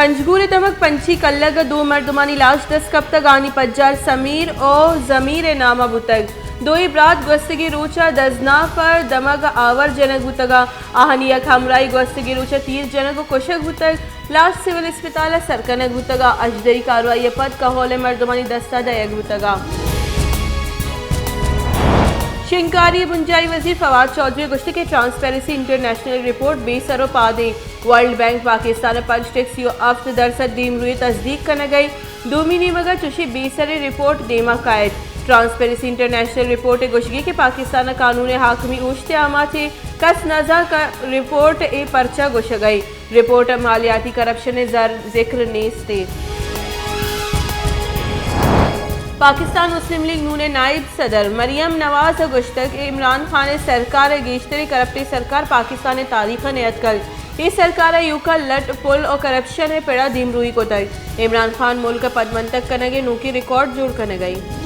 پنجگور ءِ دمگ پنچی کلگ ءَ دو مردمانی لاش دست کپتگ، آنی پجار سمیر ءُ زمیر ءِ نام ءَ بوتگ۔ دوئیں برات گوستگیں روچ ءَ دزناپ ءِ دمگ ءَ آور جنگ بوتگ ءُ آہانی یک ہمراہے گوستگیں روچ ءَ تیر جنگ ءُ کشگ بوتگ۔ لاش سول اسپتال ءَ سر کنگ بوتگ ءُ اژدہی کاروائی ءَ پد کہول ءِ مردمانی دست ءَ دئیگ بوتگ۔ شنگکاری ءِ بنجاہی وزیر فواد چوہدری ءَ گوشتگ کہ ٹرانسپیرنسی انٹرنیشنل ءِ رپورٹ بے سر ءُ پادیں۔ ورلڈ بینک پاکستان ءَ پنچ ٹک سی ءُ ہفت درسد دیمروئی ءِ تصدیق کنگ ءَ اِنت۔ دومی نیمگ ءَ چوشیں بے سریں رپورٹ دیم ءَ کائیت۔ ٹرانسپیرنسی انٹرنیشنل ءِ رپورٹ ءَ گوشگ ءَ کہ پاکستان ءَ قانون ءِ حاکمی اوشت ءِ آماچ اِنت، کس نزانت کہ رپورٹ ءَ اے پرچا گوشگ ءَ اِنت۔ رپورٹ ءَ مالیاتی کرپشن ءِ زر ذکر نیست اِنت۔ پاکستان مسلم لیگ نون ءِ نائب صدر مریم نواز ءَ گوشتگ کہ عمران خان ءِ سرکار ءِ گیشتریں کرپٹیں سرکار پاکستان ءِ تاریخ ءَ نیاتکگ۔ اے سرکار ءَ ایوکا لٹ پل ءُ کرپشن ءِ پڑ ءَ دیمروئی کتگ۔ عمران خان ملک ءِ پدمنتگ کنگ ءِ نوکیں ریکارڈ جوڑ کنگ ءَ اِنت۔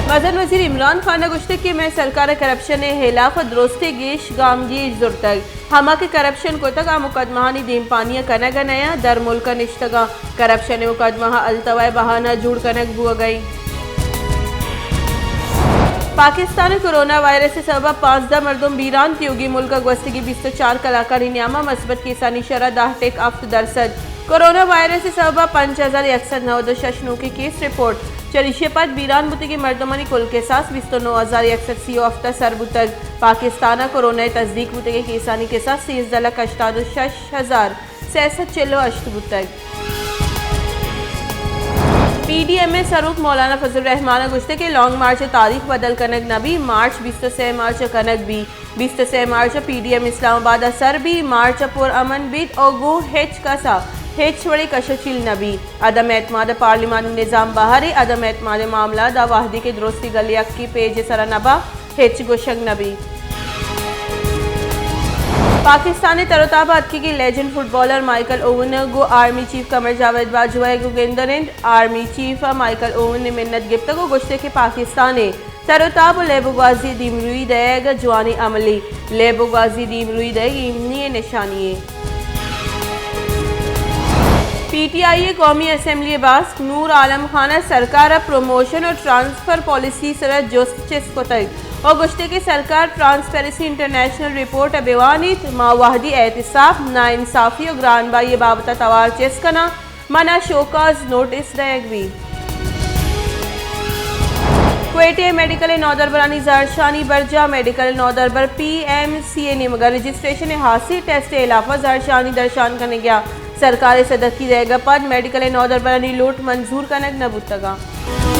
مزن وزیر عمران خان ءَ گوشتگ کہ مئے سرکار ءَ کرپشن ءِ ہلاپ ءَ درستیں گیش گامگیج زرتگ۔ ہما کہ کرپشن کتگ، آ مقدمہانی دیمپانی ءَ کنگ ءَ نہ اَنت، در ملک ءَ نشتگ اَنت۔ کرپشن ءِ مقدمہ ءَ التوا ءِ بہانہ جوڑ کنگ بوگ ءَ اِنت۔ پاکستان ءَ کرونا وائرس ءِ سبب ءَ پانزدہ مردم بیران تیوگیں ملک ءَ گوستگیں بیست ءُ چار کلاکانی نیام ءَ مثبت کیسانی شرح دہ ٹک ہفت درسد۔ کرونا وائرس ءِ سبب ءَ پنچ ہزار یک سد نود ءُ شش نوکیں کیس رپورٹ۔ چریشی ءَ پد بیران بوتگیں مردمانی کل کساس بیست ءُ نو ہزار یک سد سی ءُ ہفت ءَ سر بوتگ۔ پاکستان ءَ کرونا ءِ تصدیق بوتگیں کیسانی کساس سیزدہ لکھ ہشتاد ءُ شش ہزار سئے سد چل ءُ ہشت بوتگ۔ پی ڈی ایم ءِ سروک مولانا فضل الرحمان ءَ گوشتگ کہ لانگ مارچ ءِ تاریخ بدل کنگ نہ بیت، مارچ بیست ءُ سئے مارچ ءَ کنگ بیت۔ بیست ءُ سئے مارچ ءَ پی ڈی ایم اسلام آباد ءَ سر بیت، مارچ ءَ پر امن بیت ءُ گوں ہچ کس ءَ ہچ وڑیں کش ءُ چیل نہ بیت۔ عدم اعتماد ءَ پارلیمانی نظام بہر اِنت، عدم اعتماد ءِ معاملہ داں وہدی کہ درستیں گل یکیں پیج ءِ سرا نہ بنت، ہچ گوشگ نہ بیت۔ پاکستان ءِ تر ءُ تاب ءَ اتکگیں لیجنڈ فٹبالر مائیکل اوون ءَ گوں آرمی چیف قمر جاوید باجوہ ءَ گوں گند ءَ رند۔ آرمی چیف ءَ مائیکل اوون ءِ منت گپتگ ءُ گوشتگ کہ پاکستان ءِ تر ءُ تاب ءُ لیب ءُ گوازی ءِ دیمروئی دئیگ جوانیں عملے۔ لیب ءُ گوازی ءِ دیمروئی دئیگ ایمنی ءِ نشانی یے۔ پی ٹی آئی ءِ قومی اسمبلی ءِ باسک نور عالم خان ءَ سرکار ءَ پروموشن ءُ ٹرانسفر پالیسی ءِ سرا جست چست کتگ ءُ گوشتگ کہ سرکار ٹرانسپیرنسی انٹرنیشنل رپورٹ ءَ بہ وانیت، ما وہدی احتساب، ناانصافی ءُ گرانبہائی ءِ بابت ءَ توار چست کناں، من ءَ شوکاز نوٹس دئیگ بیت۔ کوئٹہ ءَ میڈیکل ءِ نودربرانی زہرشانی برجاہ، میڈیکل ءِ نودربر پی ایم سی ءِ نیمگ ءَ رجسٹریشن ءِ ہاسیں ٹیسٹ ءِ ہلاپ ءَ زہرشانی درشان کنگ ءَ اَنت۔ سرکار ءِ سدکی دئیگ ءَ پد میڈیکل ءِ نودربرانی لوٹ منظور کنگ نہ بوتگ اَنت۔